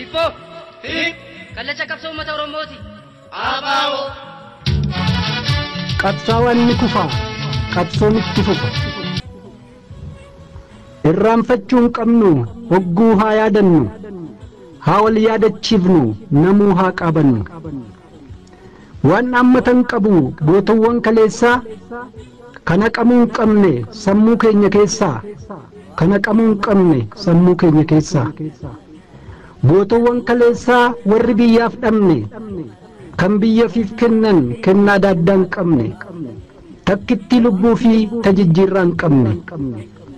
Hibboo. Hip. Kallacha qabsoo uummata Oromooti. ABO. Qabsaawaan ni kufa, qabsoon itti fufa. Irraanfachuu hin qabnu, hogguu haa yaadannu, haa wal yaadachiifnu, namuu haa qaabannu. Waan dhaammatan qabu gootawwan kaleessaa, kan haqamuu hin qabne sammuu keenya keessaa, kan haqamuu hin qabne sammuu keenya keessaa. Gootawwan kaleessaa warri biyyaaf dhabne, kan biyyafiif kennan kennaa daaddaa hin qabne, takkitti lubbuu fi tajijjiirraa hin qabne,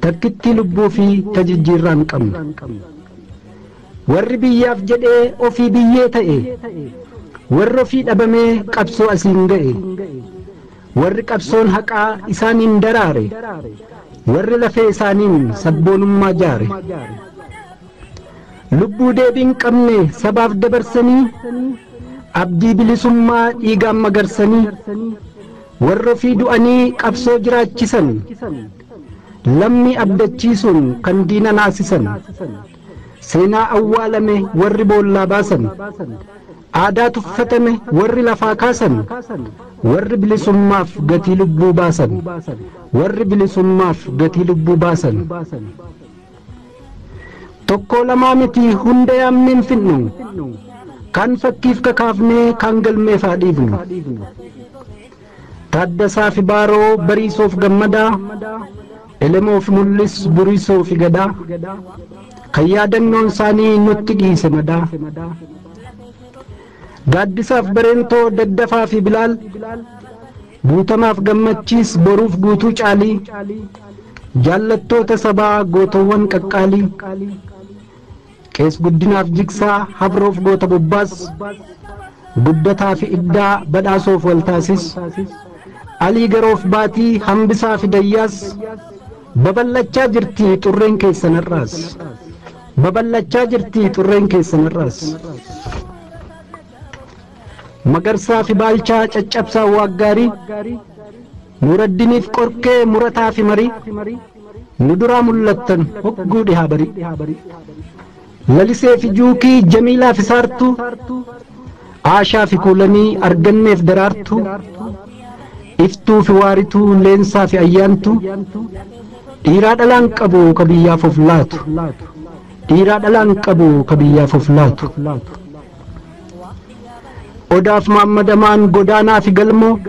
takkitti lubbuu fi tajijjiirraa hin qabne. Warri biyyaaf jedhee ofii biyyee ta'e, warri ofii dhabamee qabsoo asiin ga'e, warri qabsoon haqaa isaaniin daraare, warri lafee isaaniin sabboonummaa jaare. Lubbuu deebii hin qabne sabaaf dabarsanii, abdii bilisummaa dhiigaan magarsanii, warra ofii du'anii qabsoo jiraachisan, lammii abdachiisuun kan diina naasisan, seenaa awwaalame warri boollaa baasan, aadaa tuffatame warri lafaa kaasan, warri bilisummaaf gatii lubbuu baasan, warri bilisummaaf gatii lubbuu baasan. Tokko lamaa miti hunda yaamnee hin finnu, kan fakkiif kakaafnee kan galmeef haa dhiifnu. Taaddasaa fi Baaroo, Bariisoof Gammadaa, Elemoof Mul'is, Buriisoo fi Gadaa, kan yaadannoon isaanii nutti dhiise madaa. Gaaddisaaf Bareentoo, Daddafaa fi Bilaal, Guutamaaf Gammachiis, Boruuf Guutuu Caalii, jaallattoota sabaa gootawwan qaqqaalii, Qees Guddinaaf Jigsaa, Habroof Goota Bobbaas, Guddataa fi Iddaa, Badhaasoof Waltaasis, Alii Garoof Baatii, Hambisaa fi Dayyaas, babal'achaa jirti xurreen keessan har'aas. Babal'achaa jirti xurreen keessan har'aas. Magarsaa fi Baalchaa, Caccabsaa Waaggaarii, Nuuraddiniif Qorkee, Murataa fi Marii, nu duraa mul'attan hogguu dhihaa barii. Lalisee fi Juukii, Jamiilaa fi Saartuu, Aashaa fi Kuulanii, Arganneef Daraartuu, Iftuu fi Waarituu, Leensaa fi Ayyaantuu, dhiiraa dhalaan qabu ka biyyaaf of laatu, dhiiraa dhalaan qabu ka biyyaaf of laatu. Odaaf Maammadamaan, Godaanaa fi Galmoo,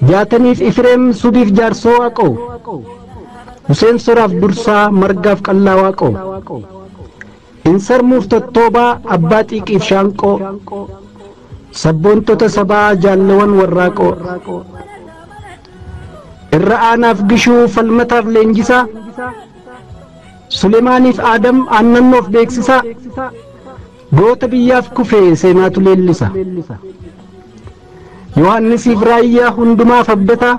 Jaataniif Ifreem, Subiif Jaarsoo Waaqoo, Huseen Soraaf Dursaa, Margaaf Qallaa Waaqoo, Insarmuuf Tottoobaa, Abbaa Xiiqiif Shaanqoo, sabboontota sabaa jaallawan warraaqoo, irra aanaaf Gishuu, Falmataaf Leenjisaa, Sulemaaniif Aadam, Aannannoof Beeksisaa, goota biyyaaf kufee seenaatu leellisa. Yohaannisiif Raayyaa, hundumaaf Abdataa,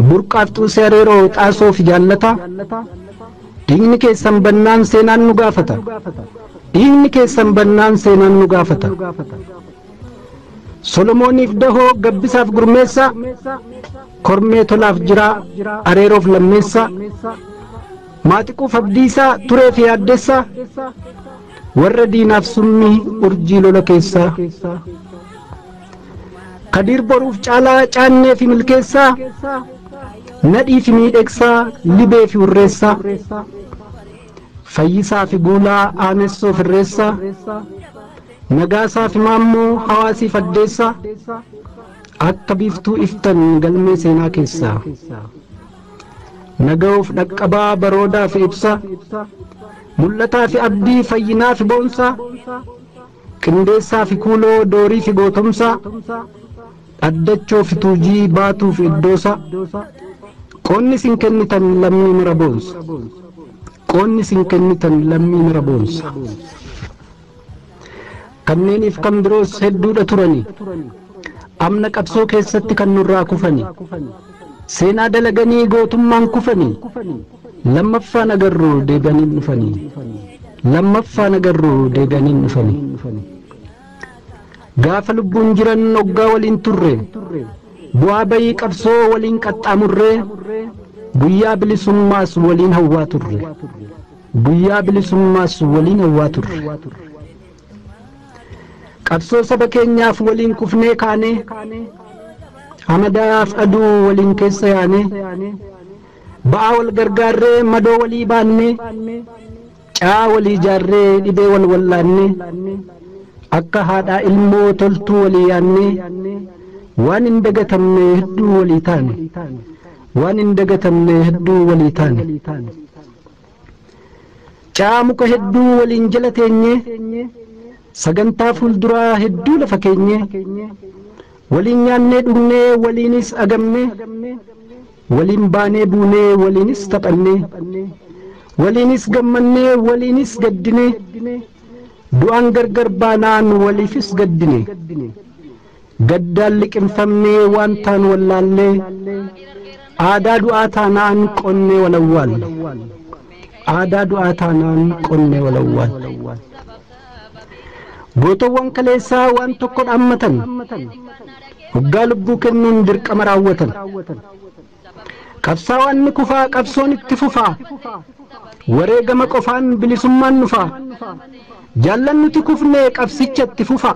Burqaaf Xuusee Areeroo, Xaasoo fi Jaallataa, dhiigni keessan bannaan seenaan nu gaafata. Dhiigni keessan bannaan seenaan nu gaafata. Solomooniif Dahoo, Gabbisaaf Gurmeessaa, Kormee Tolaaf Jiraa, Areeroof Lammeessaa, Maaxiquuf Abdiisaa, Turee fi Yaaddessaa, warra diinaaf summii urjii lola keessaa. Kadiir Boruuf Caalaa, Caannee fi Milkeessaa, Nadhii fi Miidhegsaa, Libee fi Hurreessaa, Fayyisaa fi Guulaa, Aanessoo fi Irreessaa, Nagaasaa fi Maammoo, Hawaasii fi Addeessaa, akka biiftuu iftan galmee seenaa keessaa. Naga'uuf Dhaqqabaa, Baroodaa fi Ibsaa, Mul'ataa fi Abdii, Fayyinaa fi Boonsaa, Qindeessaa fi Kuuloo, Doorii fi Gootomsaa, Dhaddachoo fi Tuujii, Baatuu fi Iddoosaa, qoonni isin kennitan lammii mara boonsa. Qoonni isin kennitan lammii mara boonsa. Kanneeniif kan biroos hedduudha turani. Amna qabsoo keessatti kan nurraa kufani. Seenaa dalaganii gootummaan kufani. Lammaffaan agarruu deebi'anii dhufanii. Lammaffaan agarruu deebi'anii dhufanii. Gaafa lubbuun jiran hoggaa waliin turre, bu'aa bayii qabsoo waliin qaxxaamurree, guyyaa bilisummaas waliin hawwaa turre. Guyyaa bilisummaas waliin hawwaa turre. Qabsoo saba keenyaaf waliin kufnee kaanee, hamadaaf aduu waliin keessa yaanee, ba'aa wal gargaarree madoo walii baannee, caa walii ijaarree dhibee wal wallaannee, akka haadhaa ilmoo toltuu walii yaannee, waan hin dagatamne hedduu walii taane. Waan hin dagatamne hedduu walii taane. Caa muka hedduu waliin jala teenye, sagantaa fuulduraa hedduu lafa keenye, waliin nyaannee dhugnee waliinis agamne, waliin baanee buunee waliinis taphannee, waliinis gammannee waliinis gaddine, du'aan gargar baanaan waliifis gaddine. Gaddaan liqimfamnee waan taan wallaallee, aadaa du'aa taanaan qonnee walawwaalle. Aadaa du'aa taanaan qonnee walawwaalle. Gootowwan kaleessaa waan tokko dhaammatan, hoggaa lubbuu kennuun dirqama raawwatan. Qabsaawaan ni kufaa, qabsoon itti fufaa, wareegama qofaan bilisummaan nufaa. Jaallan nuti kufnee qabsicha itti fufaa.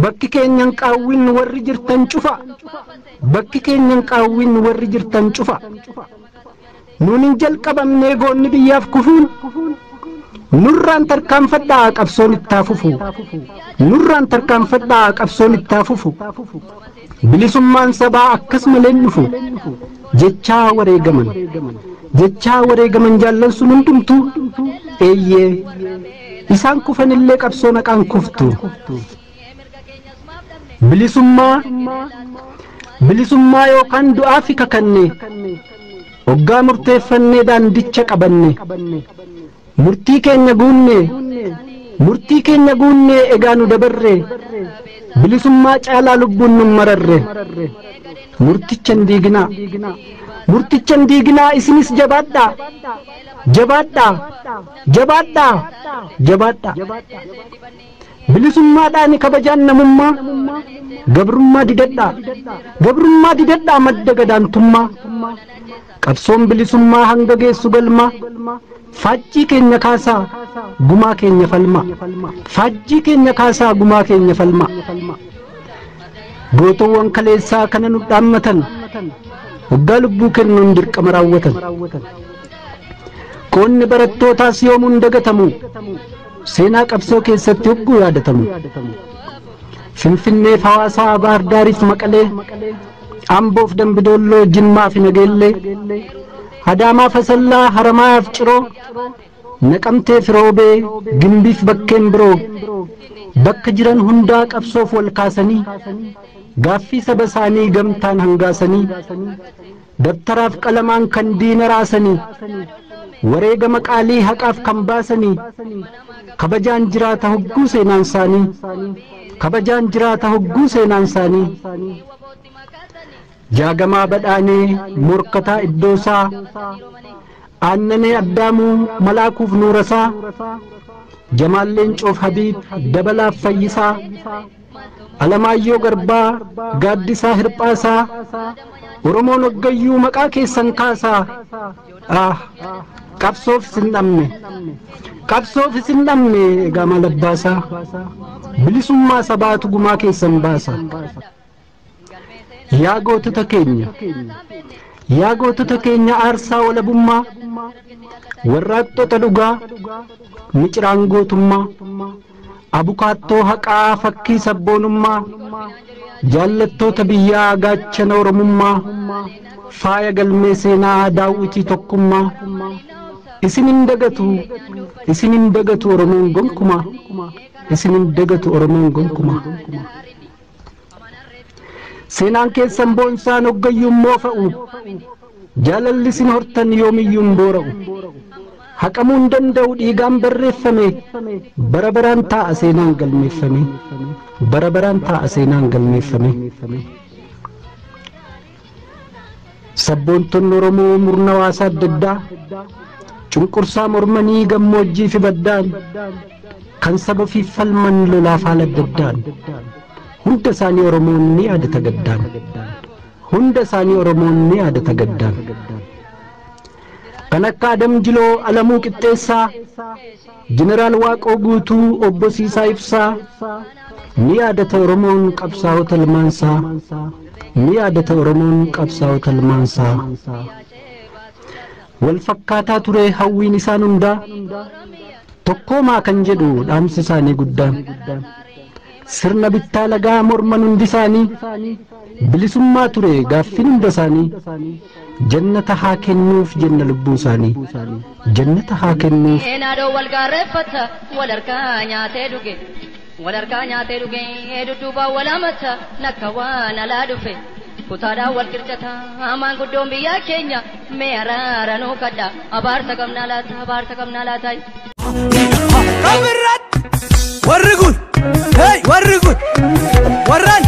Bakki keenyan qaawwin warri jirtan cufa. Bakki keenyan qaawwin warri jirtan cufa. Nuun hin jalqabamnee goonni biyyaaf kufuun, nurraan tarkaanfadhaa qabsoon itti fufu. Nurraan tarkaanfadhaa qabsoon itti fufu. Bilisummaan sabaa akkas malee dhufu. Jechaa wareegaman. Jechaa wareegaman jaallan sun hundumtuu, eeyyee isaan kufanillee qabsoo naqaan kuftu. Bilisummaa yookaan du'aa fi kakanne, hoggaa murteeffannee daandicha qabanne, murtii keenya guunne, murtii keenya guunne egaa nu dabarre, bilisummaa caalaa lubbuun nu mararre. Murticha hin diiginaa, murticha hin diiginaa, isinis jabaadhaa, jabaadhaa, jabaadhaa, jabaadhaa. Bilisummaadhaan kabajaan namummaa, gabrummaa didadhaa, gabrummaa didadhaa madda gadaantummaa. Qabsoon bilisummaa hanga geessu galmaa, faajjii keenya kaasaa gumaa keenya falmaa. Faajjii keenya kaasaa gumaa keenya falmaa. Gootowwan kaleessaa kana nu dhaammatan, hoggaa lubbuu kennuun dirqama raawwatan. Qoonni barattootaas yoomuu hin dagatamu, seenaa qabsoo keessatti hogguu yaadatamu. Finfinneef Hawaasaa, Baahir Daariif Maqalee, Amboof Dambidoolloo, Jimmaa fi Nageellee, Adaamaa Fasallaa, Haramayaaf Ciroo, Naqamteef Roobee, Gimbiif bakkeen biroo, bakka jiran hundaa qabsoof wal kaasanii, gaaffii saba isaanii gamtaan hangaasanii, dabtaraaf qalamaan kan diina raasanii, wareegama qaalii haqaaf kan baasanii, kabajaan jiraata hogguu seenaan isaanii, kabajaan jiraata hogguu seenaan isaanii. Jaagamaa Badhaanee, Morkataa Iddoosaa, Aannanee Addaamuu, Malaakuuf Nuurasaa, Jamaal Leencoof Habiib, Dabalaaf Fayyisaa, Alamaayyoo Garbaa, Gaaddisaa Hirphaasaa, Oromoon hoggayyuu maqaa keessan kaasaa. Ah, qabsoof isin dhabne, qabsoof isin dhabne egaa maal abbaasaa, bilisummaa sabaatu gumaa keessan baasa. Yaa gootota keenya, yaa gootota keenya aarsaa walabummaa, warraaqxota dhugaa, miciraan gootummaa, abukaattoo haqaa fakkii sabboonummaa, jaallattoota biyyaa gaachana Oromummaa, faaya galmee seenaa daawwitii tokkummaa, isin hin dagatu, isin hin dagatu Oromoon gonkumaa, isin hin dagatu Oromoon gonkumaa. Seenaan keessan boonsaan hoggayyuun moofa'u, jaalalli isin hortan yoomiyyuu hin boora'u. Haqamuu hin danda'u dhiigaan barreeffame, bara baraan taa'a seenaan galmeeffame, bara baraan taa'a seenaan galmeeffame. Sabboontonni Oromoo murna hawaasaa adda addaa, cunqursaa mormanii gammoojjii fi baddaan, kan saba ofiif falman lolaaf haala adda addaan, hunda isaanii Oromoon ni yaadata gaddaan. Hunda isaanii Oromoon ni yaadata gaddaan. Kan akka Adam Jiloo, Alamuu Qixxeessaa, Jeneraal Waaqoo Guutuu, Obbo Siisaa Ibsaa, ni yaadata Oromoon qabsaa'ota ilmaansaa, ni yaadata Oromoon qabsaa'ota ilmaansaa. Wal fakkaataa ture hawwiin isaan hundaa, tokkoomaa kan jedhu dhaamsi isaanii guddaan. Sirna bittaa lagaa morman hundi isaanii, bilisummaa ture gaaffiin hunda isaanii. Jannata haa kennuuf jenna lubbuu isaanii, jannata haa kennuuf. Naadoo wal gaarreeffata, wal harkaa nyaatee dhuge. Wal harkaa nyaatee dhuge, dudduuba wal hamata, nakka waan alaa dhufe. Kutaadhaan wal qircata, maanguddoon biyyaa keenya mee araara nuu kadha. Abaarsa qabnaa laata, abaarsa qabnaa laata. Kabirrat warri kun, hey, warri kun warraan